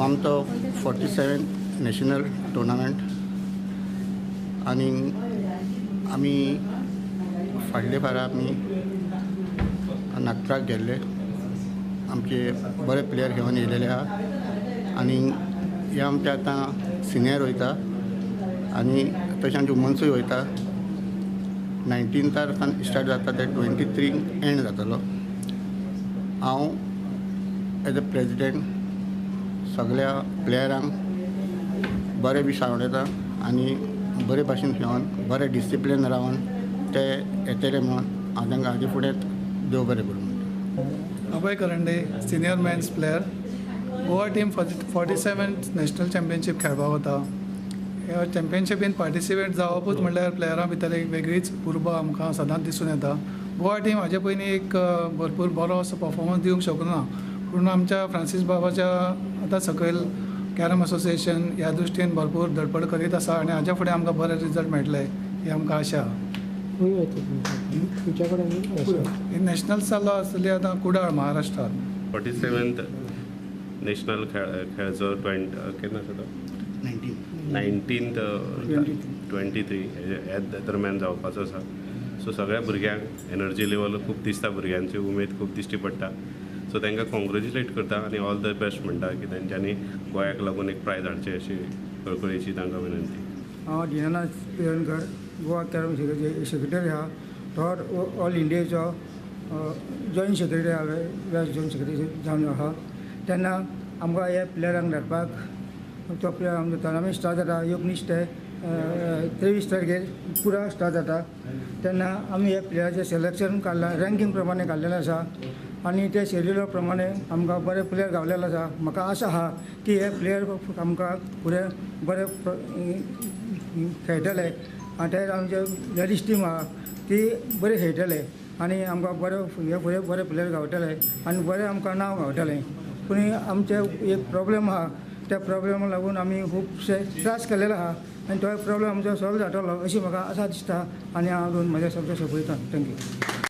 आमचो 47 national tournament आनी आमी फाटले फारा आमी नागपुराक गेल्ले. आमचे बरे प्लेयर घेवन येयलेले आहा आनी हे आमचे आतां सिनियर वयता आनी तशें आमचे वुमन्सूय वयता. 19थार सावन स्टार्ट जाता ते 23 एंड जातलो. हांव एज अ प्रेजिडेंट सगळ्या प्लेयरांक बरे बी सांवडयता आनी बरे भाशेन खेळोन बरे डिसिप्लीन रावन ते येतले म्हणून हांव तांकां हाजे फुडें देव बरें करूं म्हणटा. Abhay Karande, senior men's player. Goa team 47th national championship खेळपाक वता. ह्या चॅम्पियनशिपीन पार्टिसिपेट जावपूच म्हणल्यार प्लेयरां भितर एक वेगळीच उर्बा आमकां सदांच दिसून येता. गोवा टीम हाजे पयलीं एक भरपूर बरो असो परफॉर्मन्स दिवंक शकलो ना, पूण आमच्या फ्रांसीस बाबाच्या आतां सकयल कॅरम असोसिएशन ह्या दृश्टीन भरपूर धडपड करीत आसा आनी हाज्या फुडें आमकां बरे रिजल्ट मेळटले ही आमकां आशा. नॅशनल चालू आसतली आतां कुडाळ महाराष्ट्रात. 47th national खेळचो केन्ना आसा तो 19th 23 ह्या दरम्यान जावपाचो आसा. सो सगळ्या भुरग्यांक एनर्जी लेवल खूब दिसता, भुरग्यांची उमेद खूब दिश्टी पडटा. सो तांकां कॉंग्रेच्युलेट करता आनी ऑल the best म्हणटा की तांच्यांनी गोंयाक लागून एक प्रायज हाडचें अशी कळकळीची तांकां विनंती. हांव दीनानाथ पिळर्णकर, गोवा कॅरम सेक्रेटरी आहा. थर्ड ऑल इंडियेचो जॉयंट सेक्रेटरी आहा, वेस्ट जॉयंट सेक्रेटरी जावन आहा. तेन्ना आमकां हे प्लेयरांक धाडपाक तो प्लेयर आमचो टोर्नामेंट स्टार्ट जाता 19 ते 23 तारखेर पुरा स्टार्ट जाता. तेन्ना आमी हे प्लेयराचें सिलेक्शन काडलां, रँकींग प्रमाणे काडलेलें आसा आनी ते शेड्युला प्रमाणे आमकां बरे प्लेयर गावलेले आसा. म्हाका आशा आहा की हे प्लेयर आमकां फुडें बरे खेळटले आनी ते आमचे लेडीज टीम आहा ती बरी खेळटले आनी आमकां बरे हे फुडें बरे प्लेयर गावतले आनी बरें आमकां नांव गावतलें. पूण आमचे एक प्रॉब्लम आहा, त्या प्रॉब्लमाक लागून आमी खुबशे त्रास केलेले आहा आनी तो प्रॉब्लम आमचो सॉल्व जातलो अशी म्हाका आशा दिसता आनी हांव म्हजे शब्द सोंपयता. Thank you.